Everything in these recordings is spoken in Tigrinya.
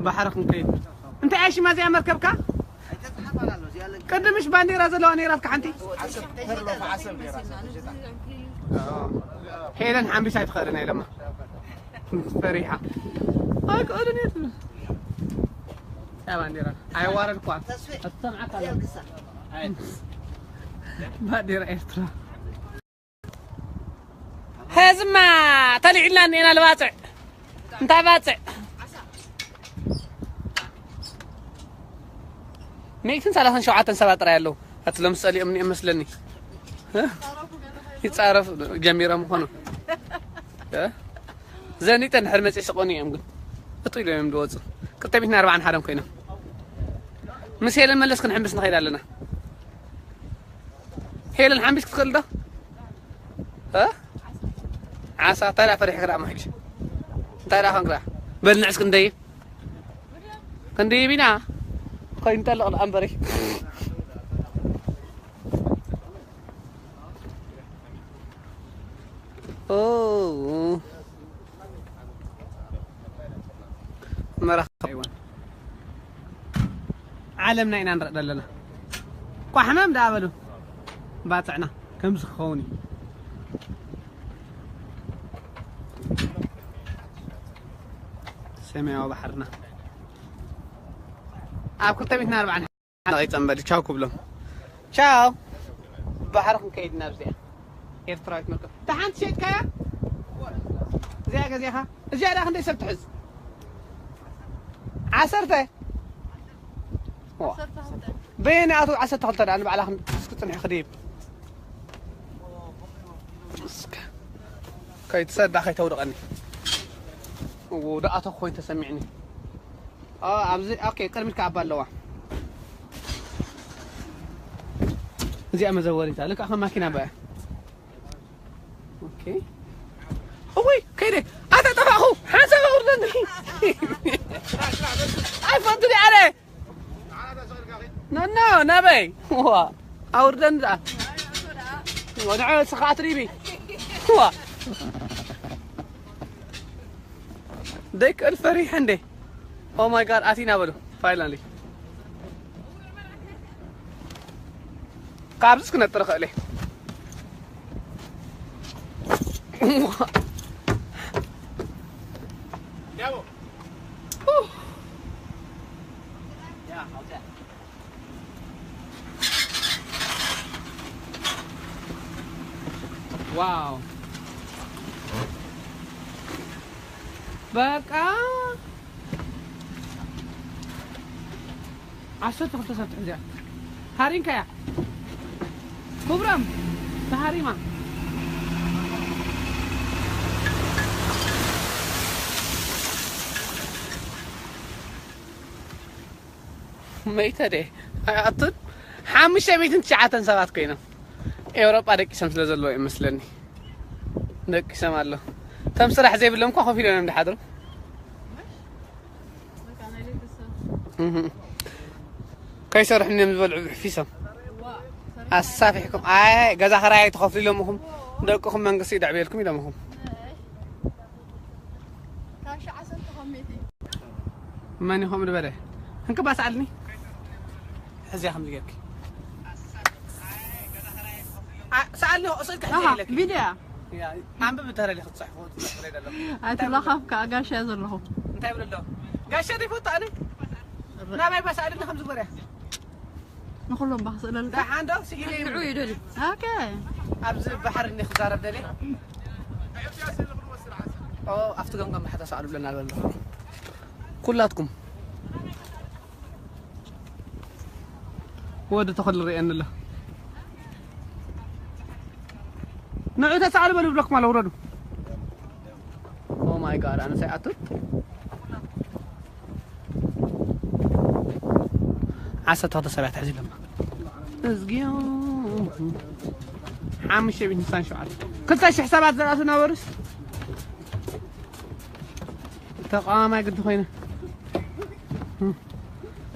ባሕሪ ክንከይድ። እንታይ እያ ሽማ እዚኣ መርከብካ? ቅድምሽ ባንዴራ ዘለዋ ነይራትካ ሓንቲ? ሄለን ሓምቢስ ኣይትኽእልን እያ ኢለማ። ፈሪሓ። ኣይክእልን እየ ትብል። እታ ባንዴራ ኣይዋረድኳን። ኣሰምዓካ ኣለኹ። ባንዴራ ኤርትራ። ሐዝማ ተልዒልና እኒኤና ልባፅዕ። እንታይ ባፅዕ? ሚእትን ሰላሳን ሸውዓተን ሰባት ጥራይ ኣለዉ። ኣቲ ሎም ዝጸሊኦም እኒኦም መስለኒ። እ? ይጻረፍ ጀሚሮም ምኾኑ። እ? ዘኒጠ እንድሕር መጺእ ስቆኒ እዮም ግን። እጡ ኢሎም እዮም ዝወጹ። ክልተ ሚእትን ኣርባዓን ሓደን ኮይኖም። ምስ ሄለን መለስ ክንሕምብስ ንኸይድ ኣለና። ሄለን ሓምቢስ ክትኽእል ዶ? እ? ዓሳ፣ እንታይ ደኣ ፈሪሕካ ደኣ ማሕግሽ? እንታይ ደኣ ኾንክ ደኣ? በል ንዕስ ክንደይብ። ክንደይብ ኢና። ኾይኑ ጠልቕ ደኣ እምበሪ። ኦ። መራኸቢ ሓይዋን። ዓለምና ኢና ንርኢ ዘለና። ቋሕመም ደኣ በሉ። ባጽዕና ከምዚ ክኸውን እዩ። ሰማያዊ ባሕርና። ኣብ ክልተ ሚእትን ኣርባዓን ሓደን ከይጸንበል ቻው ክብሎም። ቻው። ባሕሪ ክንከይድ ኢና ኣብዚኣ። ኤርትራዊት መርከብ። እታ ሓንቲ ሸይጥካያ? እዚኣ ገዚእኻ? እዚኣ ደኣ ክንደይ ሰብ ትሕዝ? ዓሰርተ? ዋ። በየናይ ኣቶ ዓሰርተ ክልተ ደኣ ንባዕላ ክን-፣ እስኪ ጽንሒ ክድይብ። እስከ። ከይትሰዳ ከይተውድቐኒ። እዎ፣ ደኣ ተኾይን ተሰሚዕኒ። ኦ፣ ኣብዚ፣ ኦኬ፣ ቅድሚት ከኣ ኣባ ኣለዋ። እዚኣ መዘወሪታ፣ ልክዕ ከም ማኪና በያ። ኦኬ። እውይ፣ ከይደ፣ ኣታ ጠፋኹ፣ ሓንሳብ ኣውርደኒ። ኣይፈቱኒ ኣነ። ኖ፣ ኖ፣ ናበይ? ዋ፣ ኣውርደኒ ደኣ። ወድዐ ስኻ ኣትሪቢ። ዋ። ደቂ ፈሪሐ እንዴ? Oh my God፣ ኣቲና በሉ። Finally። ካብዚስ ክነጥር እኽእል እየ። ዋው። በቃ ዓሰርተ ክልተ ሰብ ትሕዝ እያ። ሃሪምካያ። ክብሮም፣ ተሃሪማ። መይተ ደ ኣይኣቱን። ሓሙሽተ ሚእትን ትሽዓተን ሰባት ኮይኖም ኤውሮጳ ደቂሶም ስለ ዘለዉ ይመስለኒ። ደቂሶም ኣሎ። እቶም ስራሕ ዘይብሎም እኳ ኮፍ ኢሎም እዮም ዝሓድሩ። እህ። ከይሰርሑ እዮም ዝበልዑ ብሕፊሶም። ኣሳፊሕኩም። ኣይ፣ ገዛ ኽራይ ኣይትኸፍሉ ኢሎምኹም። ደቅኹም መንግስቲ ይድዕብየልኩም ኢሎምኹም። መን ኢኹም ዝበለ? እንክባ ሰኣልኒ። ሕዚያ ከምዚ ጌርኪ። ኣ፣ ሰኣልኒ፣ ስእልኪ ሕዚ ኣሃ፣ ኢለኪ። ቪድያ። ያ፣ ኣንብብ ተረሊ ክትጽሕፉ ትጽሕፉ ኣለኹ። ኣይትለኻፍ ከኣ ጋሻ ዘለኹ። እንታይ ይብል ኣሎ? ጋሻ ዘይፈቱ ኣነ? ናባይ ባሰኣልኒ ከምዚ ግበርያ። ንኹሎም ባህ ስእለልካ። ደሓን ዶ? ስኢለ እዩ። ንዑ ይደልዩ። ኦኬ። ኣብዚ ባሕሪ እንዲ ክዛረብ ደልየ። ኦ፣ ኣብቲ ገምገም ባሕታ ሰኣሉ ብለና ኣሎ። ኩላትኩም። ወዲ ተኽሊ ርእየኒ ኣሎ። ንዑ ተሳኣሉ በሉ ብለኩም ኣሎ፣ ውረዱ። Oh my God፣ ኣነስ ኣይኣቱን። ዓሰርተ ክልተ ሰባት ሕዚ ኣለና። እዝግዮ። ሓሙሽተ ሚእትን ስሳን ሸውዓተ። ክልተ ሽሕ ሰባት ዝኣቱ ነበሩስ። ተቃዋማይ ግዲ ኮይነ።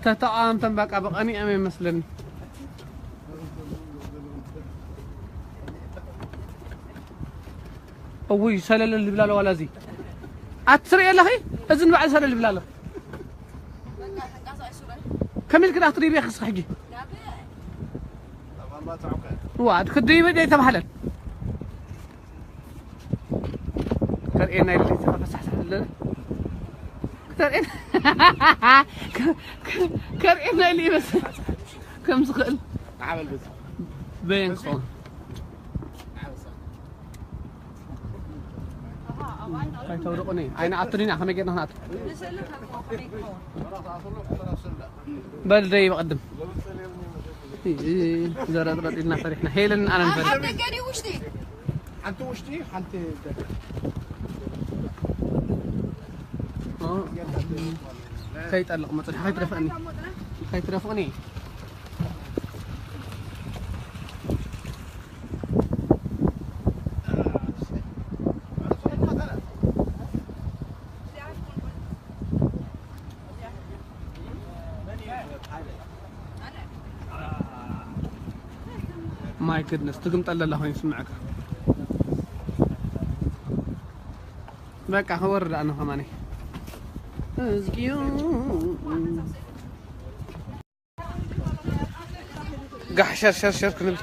ተተቃወምቶም በቃ ብቐኒኦም እዮም መስለኒ። እውይ፣ ሰለለ ልብል ኣሎ ዋላ እዚ። ኣትርኢ ኣለኺ? እዚ ንባዕሉ ሰለለ ልብል ኣሎ። ከመይ ኢልክዳ ክትድይበ ክስኻ ሕጂ? ዋ፣ ክትድይበ ዘይተባህለን። ከርእየና ኢሉ ተፈሳሕሳሕ ኣለና። ከርእየና፣ ከርእየና ኢሉ ይመስል ከም ዝኽእል። በየን ክኸውን? ከይተውድቑኒ፣ ኣይንኣቱን ኢና፣ ከመይ ጌርና ክንኣቱ? በል ደይ በቐድም። ዘረጥረጥ ኢልና ፈሪሕና። ሄለን ኣነ ንፈሪሕ። ሓንቲ ውሽጢ፣ ሓንቲ ውሽጢ፣ ሓንቲ ደገ። ኦ፣ ከይጠልቕ መጽንሒ፣ ከይትረፍቕኒ። ከይትረፍቕኒ። My goodness፣ ትግምጠል ዘላ ኮይኑ ይስምዐካ። በቃ፣ ክወርድ ኣነ ከማኒ። እዝግዮ። ጋሕ ሸር ሸር ሸር ክንብል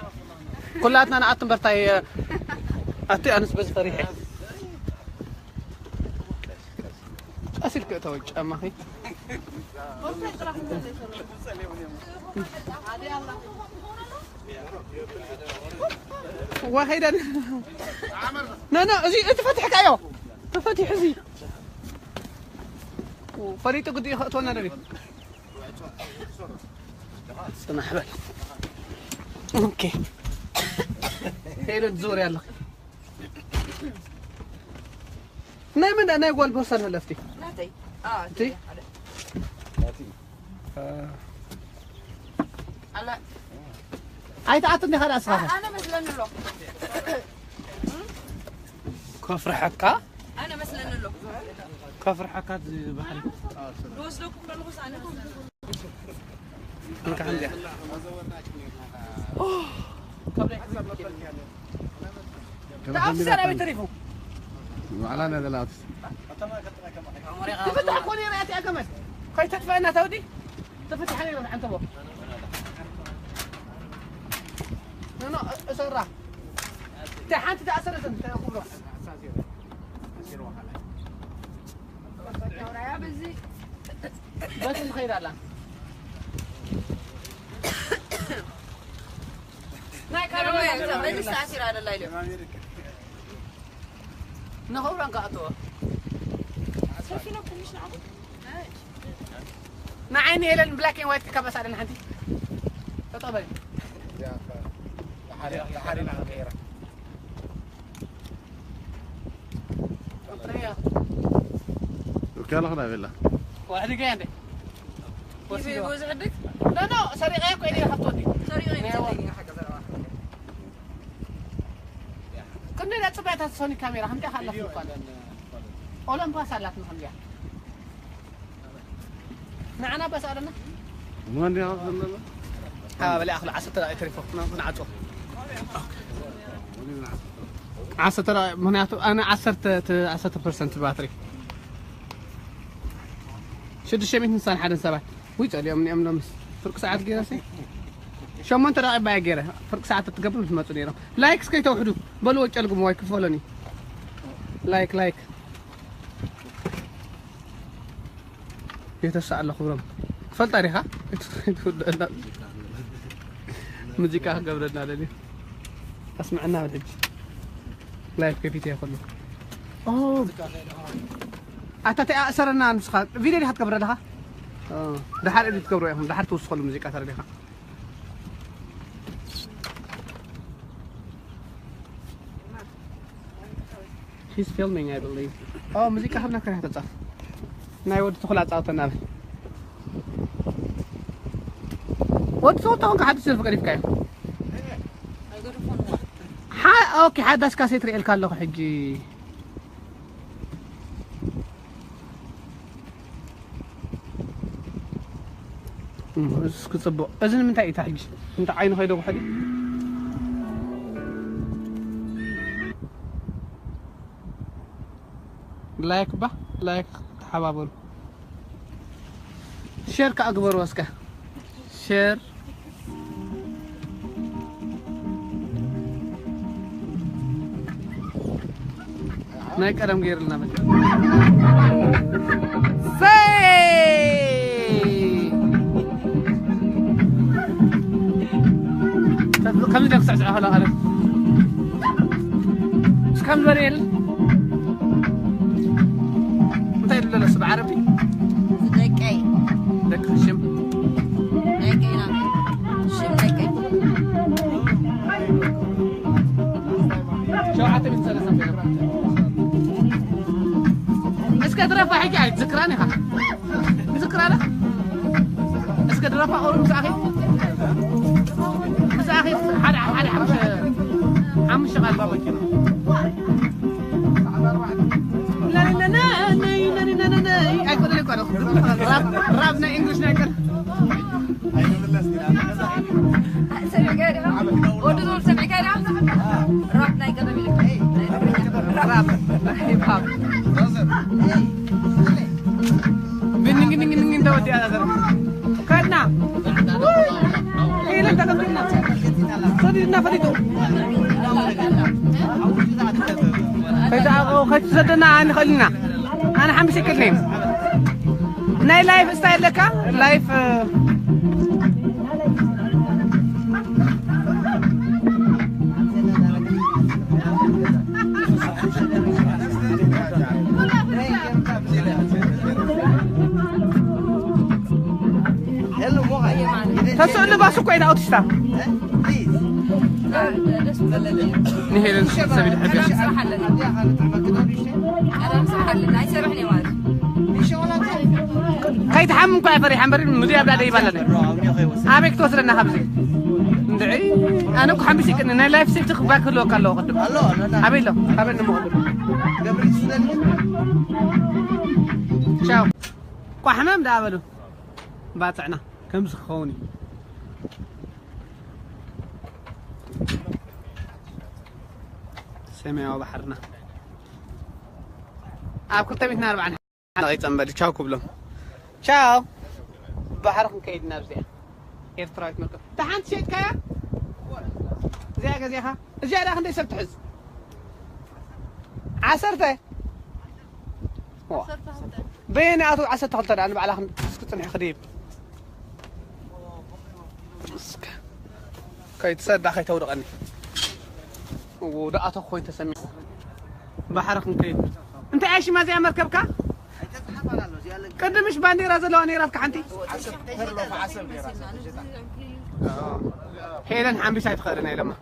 ኩላትና ንኣቱ እምበርታይ። ኣቲ ኣነስ በዚ ፈሪሐ። ቀስ ኢልክ እተወ ጫማኺ። ዋ ከይደን። ኖ፣ ኖ፣ እዚ፣ እቲ ፈቲሕካዮ። ተፈቲሑ እዚ። ፈሊጡ ግዲ ከእትወና ደልዩ። ጽናሕ በል። ኦኬ። ከይደ ትዞሪ ኣለኺ። ናይ መን፣ ናይ ጓል ቦርሳ ንህለፍቲ? ናተይ። አ፣ እቲ? ሓደ። ኣላ። ኣይትኣትን ዲኻ ደኣ ንስኻ? ኣነ መስለኒ ኣሎ። ከፍርሐካ? ኣነ መስለኒ ኣሎ። ከፍርሐካ እዚ ባህሪ። ዝወስደኩም ከለኹስ ኣነ መስለኒ ኣሎ። እንካ ሓንዚኣ። ተኣፍሰር ኣበይ ተሪፉ? ባዕላ ናይ ዘለኣት። ትፍታሕ እኮ ነይራ እያ እቲኣ ገመድ። ከይተጥፍአና ተወዲ? ተፈቲሓ ነይራ ብሓንተቦ። ኖ፣ ኖ፣ እሰራ። እንታይ ሓንቲ ተኣሰረትን እንታይ ክብሎ? በዚ ትኸይድ ኣላ። ናይ ካናዳ መንግስቲ ተኣሲራ ደላ ኢሉ። ንኸብረን ክኣትዎ። ንዓይኒ ሄለን ብላክ ኤን ዋይት ክካበስ ኣለና ሓንቲ። ጠጠው በሊ። ኦኬ፣ ኣለኹ ና ቤላ። ዋሕዲ ገያ እንዴ? ብዙሕ ድግ? ኖ፣ ኖ፣ ሰሪቐ እኮ ኢለ ከፍቶ እንዴ? ሰሪቐ እኮ ኢለ ከፍቶ እንዴ? ክንደይ ደኣ ጽባያታት ሶኒ ካሜራ፣ ከምዚኣ ካላ ፍልፋል። ኦሎምፓስ ኣላትና ከምዚኣ። ንዓና በስ ኣለና። መን ዲኣ ኣለና? ኣበለ ኣኽሉ ዓሰርተ ደቂቕ ተሪፎ፣ ና-፣ ንዓጾ። ዓሰርተ ደቂቕ፣ ምኽንያቱ ኣነ ዓሰርተ፣ ተ-፣ ዓሰርተ ፐርሰንት ባትሪ። ሽዱሽተ ሚእትን ስሳን ሓደን ሰባት። ውይ፣ ጸሊኦም እኒኦም ሎምስ። ፍርቂ ሰዓት ገይረ ሲ። ሸሞንተ ደቂቕ ባየ ገይረ። ፍርቂ ሰዓት ትገብሩ ትመጹ ነይሮም። ላይክ እስከ ይተውሕዱ። በልዎ ጨልግምዎ ኣይክፈሎን እዩ። ላይክ፣ ላይክ። የተሳ ኣሎ ክብሮም። ትፈልጣ ዲኻ? ሙዚቃ ክገብረልና ደልዩ። ኣስምዐና በል ሕጂ። ላይፍ ከፊተ እየ ከሎ። ኦ። ኣታ ተይ ኣእሰረና ንስኻ። ቪድዮ ዲኻ ትገብር ኣለኻ? ኦ። ደሓር ኤዲት ትገብሮ ኢኹም። ደሓር ትውስኸሉ ሙዚቃ ተረዲኻ። He's filming, I believe. ኦ፣ ሙዚቃ ክብለካ ዲኻ ተጻፍ። ናይ ወዲ ተኹላ ኣጻውተና በል። ወዲ ተኹላ ተኾንካ ሓድሽ ደርፊ ቀዲፍካዮ። ሓ-፣ ኦኬ፣ ሓዳሽ ካሴት ርእየልካ ኣለኹ ሕጂ። እም፣ እስኪ ጽቡቕ። እዚ ንምንታይ እዩ እታ ሕጂ? እንታይ ዓይኑ ከይደጉሐ ድዩ? ላይክ ባ፣ ላይክ ተሓባበሩ። ሼር ከኣ ግበሩ እስከ። ሸር ናይ ቀደም ገይርልና መ ሰይ ከምዚ ደም ክስዕስዕ ከሎ ቀደም እስካም ዝበለ የለን። እንታይ ይብለለስ ብዓረቢ ደቀይ ደቂ ሽም ደቀይ ና ሽም ደቀይ ሸውዓተ ሚእቲ ሰለስተ እስከ ድረፋ ሕጂ ኣይትዝክራን ኢኻ ዝክራን እስከ ድረፋ ኦሩ ምሳኺ ምሳኺ ሓደ ሓደ ሓሙሽተ ሓሙሽተ ቃል ባባ ኪኖ ኣይኮነ ይኮነ ራብ ናይ እንግሊሽ ናይ ቀር ሰሚዕካዮ ዲኻ? ወዲ ዞር ሰሚዕካዮ ዲኻ? ራፕ ናይ ቀደም ኢሉ ራፕ ሂፕ ሆፕ ብንግንግንግን ተወዲኣ ዘረ ከድና ኢለ ተቐምጥና ሰዲድና ፈሊጡ ከይትሰደና ኣይንኽእል ኢና ኣነ ሓምሽ ይክልኒ ናይ ላይፍ ስታይል ለካ ላይፍ ተስዕሉ ባሱ እኮ ኢና ኣውቲስታ ንሄለን ሰብ ይድሕር ከይትሓምም እኳ እያ ፈሪሓ እምበር ምድያ ብላ ደይባለን ኣበይ ክትወስደና ካብዚ እንድዒ ኣነ እኮ ሓምቢስ ይቅኒ ናይ ላይፍ ሴፍቲ ክባል ክህልወካ ኣለዎ ቅድም ኣበይ ኣሎ ኣበይ ንሞ ቅድም ቻው ቋሕመም ደኣ በሉ ባፅዕና ከምዚ ክኸውን እዩ ሰማያዊ ባሕርና ኣብ ክልተ ሚእትን ኣርባዓን ሓንቂፀ እምበሊ ቻው ክብሎም ቻው ባሕሪ ክንከይድ ናብ እዚኣ ኤርትራዊት መርከብ እታ ሓንቲ ሸይጥካያ እዚኣ ገዚእኻ እዚኣ ዳ ክንደይ ሰብ ትሕዝ ዓሰርተ በየኒ ኣቱ ዓሰርተ ክልተ ዳ ንባዕላ ክንድስክ ፅንሒ ክድይብ እስከ ከይትሰዳ ከይተውድቐኒ ደኣቶ ኮይን ተሰሚዑ ባሕሪ ክንከይድ እንታይ ኣሽማ እዚኣ መርከብካ ቅድምሽ ባንዴራ ዘለዋ ነይራትካ ሓንቲ ሄለን ሓምቢሳ ኣይትኽእልን ኢለማ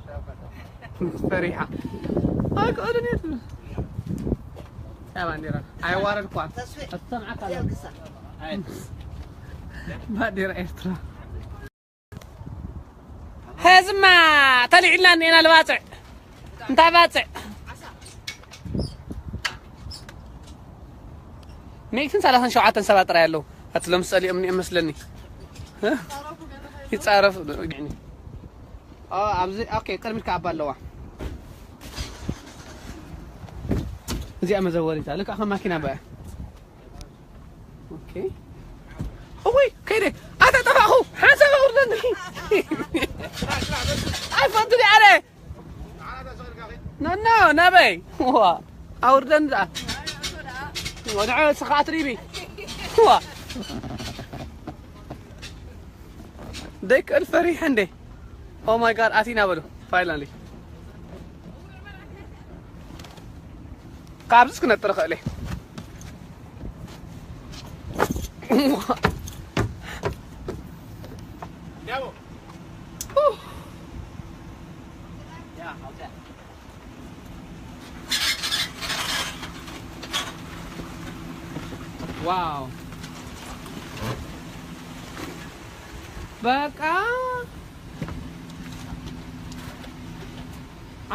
ፈሪሓ ኣይክእልን እየ ትብል እታ ባንዴራ ኣይዋረድኳን ኣትሰምዓካ ባንዴራ ኤርትራ ሀዝማ ተልዒልና እኒኤና ልባፅዕ እንታይ ባፅዕ ሚእትን ሰላሳን ሸውዓተን ሰባት ጥራይ ኣለዉ ኣቲ ሎም ዝፀሊኦም እኒኦም መስለኒ ይፃረፍ ኣብዚ ኦኬ ቅድሚት ከዓባ ኣለዋ እዚኣ መዘወሪታ ልካ ከም ማኪና በያ ኦኬ እውይ ከይደ ኣታ ጠፋኹ ሓንሳብ ኣውርደኒ ኣይፈቱ ኣነ ኖኖ ናበይ ዋ ኣውርደኒ ደኣ ወድዐ ስኻ ኣትሪቢ ዋ ደይክእል ፈሪሐ እንዴ ኦ ማይ ጋድ ኣቲና በሉ ፋይናሊ ካብዚስ ክነጥር እኽእል እየ ዋው በቃ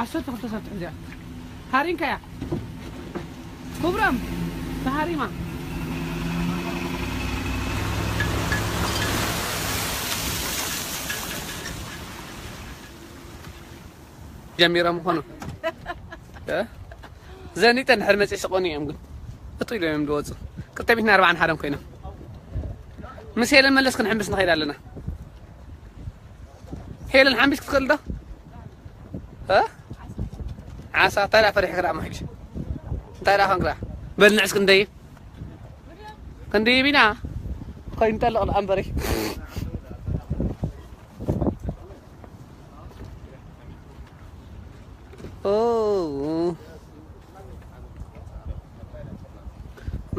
ዓሰርተ ክልተ ሰብ ትሕዝ እያ ሃሪምካያ ክብሮም ተሃሪማ ጀሚሮም ምኾኑ ዘኒጠ እንድሕር መፅእ ስቆኑ እዮም ግን እጡ ኢሎም እዮም ዝወፁ ክልተ ሚእትን ኣርባዓን ሓደን ኮይኖም ምስ ሄለን መለስ ክንሕምብስ ንኸይድ ኣለና ሄለን ሓምቢስ ክትኽእል ዶ? እ? ዓሳ እንታይ ደኣ ፈሪሕክ ደኣ ማሕሽ? እንታይ ደኣ ኾንክ ደኣ? በል ንዕስ ክንደይብ። ክንደይብ ኢና። ኾይኑ ጠልቕ ደኣ እምበሪ። ኦ።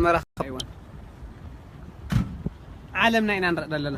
መራኸቢ ሓይዋን። ዓለምና ኢና ንርኢ ዘለና።